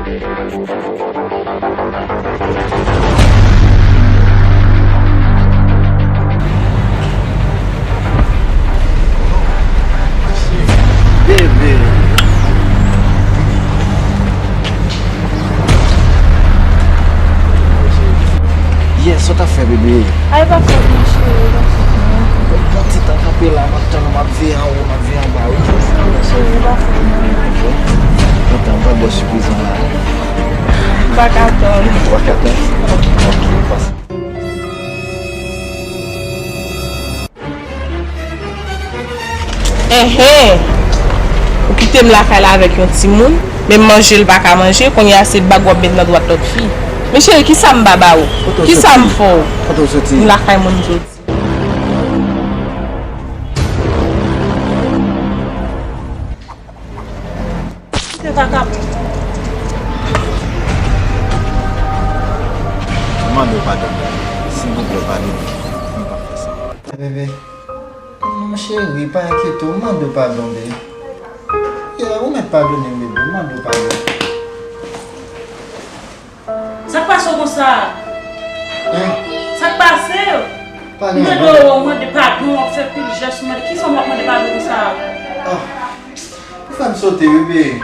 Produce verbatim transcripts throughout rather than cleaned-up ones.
Bebe. Yes, sa w t ap fè, bebe? Ay, pa fòt mwen, cheri, pa fòt mwen. Bon, ti tan kanpe la, m ap tann ou, m ap veye anwo, m ap veye anba, wi. Cheri, pa fòt mwen. Kontan, m pral ba w sipriz lan la. M pa ka tann. Ou pa ka tann? Ok, pase. Enhen! Ou kite m lakay la avèk yon timoun, menm manje l pa ka manje, kounye a se bag w ap met nan dwèt lòt fi. Men cheri, kisa m ba ba ou? Kisa m fè w? Kote w soti? M lakay moun jodi. Kite kaka pou. Mwen mande w padon, silvouplè, padone m. Mwen pa fè sa. Bebe, non, cheri, pa enkyete w, mande w padon, bebe. Yeah, ou mèt padone m, bebe, mande w padon. Sa k pase w konsa? Hein? Sa k pase? Pa gen anyen. M tande w, w mande padon, w ap fè pil jès, w mande, ki fanm w ap mande padon konsa? Ah, ou fè m sote, bebe.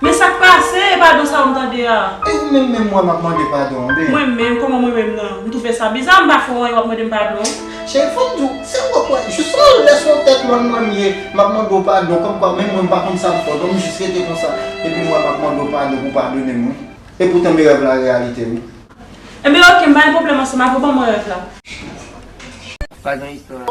Men sa k pase? E padon sa w m tande a? E ou menm menm mwen m ap mande padon, bebe. Mwen menm, kòman mwen menm nan? M twouve sa biza, m pa fè w anyen, w ap mande m padon? Cheri, fò m di w, se ou k wè, jis yon lè se yon tèt mòn mwen m ye, m ap mande w padon, kòmkwa menm mwen m pa konn sa m fè w, donk m jis rete konsa, epi m wè m ap mande w padon pou w padone m, wi. Epoutan, men rèv la reyalite, wi. Enben, oke, m pa gen pwoblèm ansanm avè w, ban mwen rèv la. Pa gen istwa.